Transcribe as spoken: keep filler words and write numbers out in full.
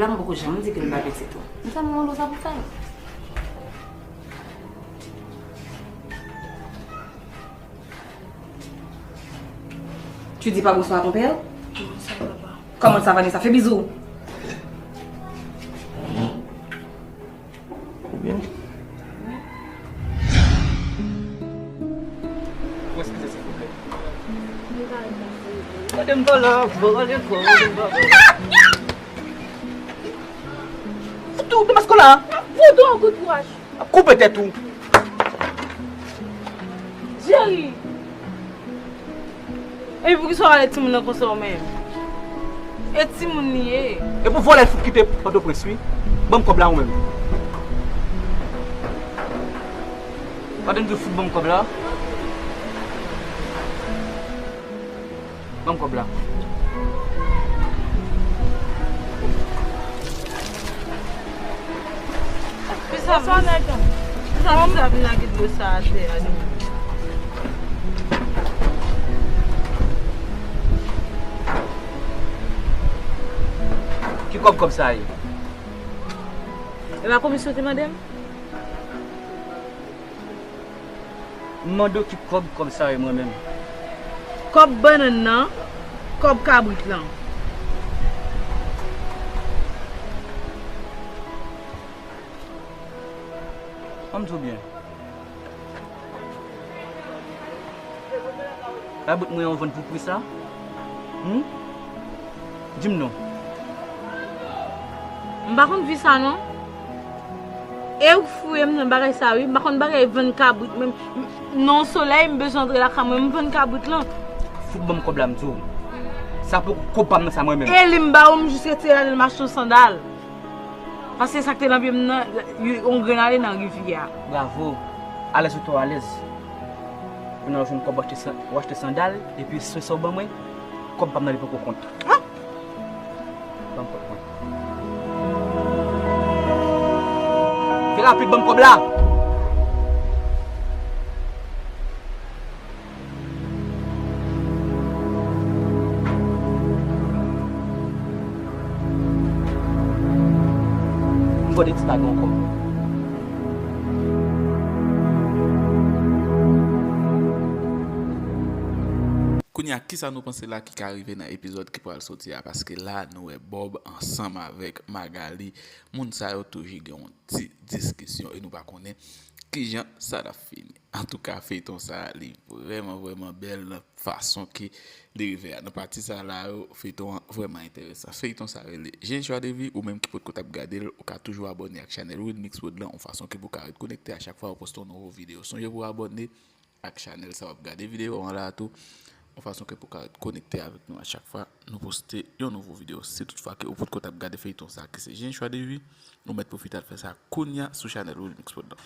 La, m poko janm di ke l pa pitit ou. M sa mwen sa pou fè. Tu dis pas bonsoir à ton père? Comment ça va, Vanessa? Fais bisous. Ou byen? Ou eskize, silvouplè. Gade m pa la, gade m pa la. Fouti w, demaske w la. Fouti w yon kout wòch. Koupe tèt ou. Jerry. Epi poukisa w ale timoun nan konsa w menm? E timoun li ye. E pou vòlè l fout kite Pòtoprens wi. Ban m kòb la ou menm. Gade m di w fout ban m kòb la. Ban m kòb la. Kisa pou sa, kisa pou nèg dlo sa atè a li menm? Ki kòb kòb sa ye? E pa komisyon te mande m? M mande w ki kòb kòb sa ye mwen menm. Kòb bannann nan, kòb kabrit lan. An m di w byen. Kabrit mwen an w vann pou pri sa? Hum? Di m non. M pa konn vi sa non. E ou k fouye m nan bagay sa wi. M pa konn bagay vann kabrit menm. M- Non solèy m bezwen antre lakay mwen, m vann kabrit lan. Fout ban m kòb la m di w. Sa pou kòb pa m nan sa mwen menm. E li m ba ou m jis retire ladan l m achte yon sandal. Paske sa k te nan pye m nan, yon grenn ale nan rivyè a. Bravo. Alèz ou twò alèz. Kounye a w jwenn kòb w achte san- w achte sandal, epi swen sa w ban mwen, kòb pa m nan li poko kont. Ban m kòb mwen. Fè rapid, ban m kòb la. M gade ti bagay ankò. Kounye a, kisa nou panse la ki ka rive nan epizòd ki pral soti a? Paske la, nou wè Bob ansanm avèk Magalie. Moun sa yo toujou gen yon ti diskisyon e nou pa konnen kijan sa t ap fini. Antouka, feyton sa a, li vrèman, vrèman bèl nan fason ke li rive a. Nan pati sa la yo, feyton an vrèman enteresan. Feyton sa rele J'ai un choix de vie, ou menm ki potko t ap gade l, ou ka toujou abòne ak chanèl Wilmix Prod lan, yon fason ke pou ka ret konekte a chak fwa yo poste yon nouvo videyo. Sonje pou w abòne ak chanèl sa w ap gade videyo an la a tou, yon fason ke pou ka ret konekte avèk nou a chak fwa nou poste yon nouvo videyo. Si toutfwa ke ou potko t ap gade feyton sa ki se J'ai un choix de vie, ou mèt pwofite al fè sa kounya sou chanèl Wilmix Prod lan.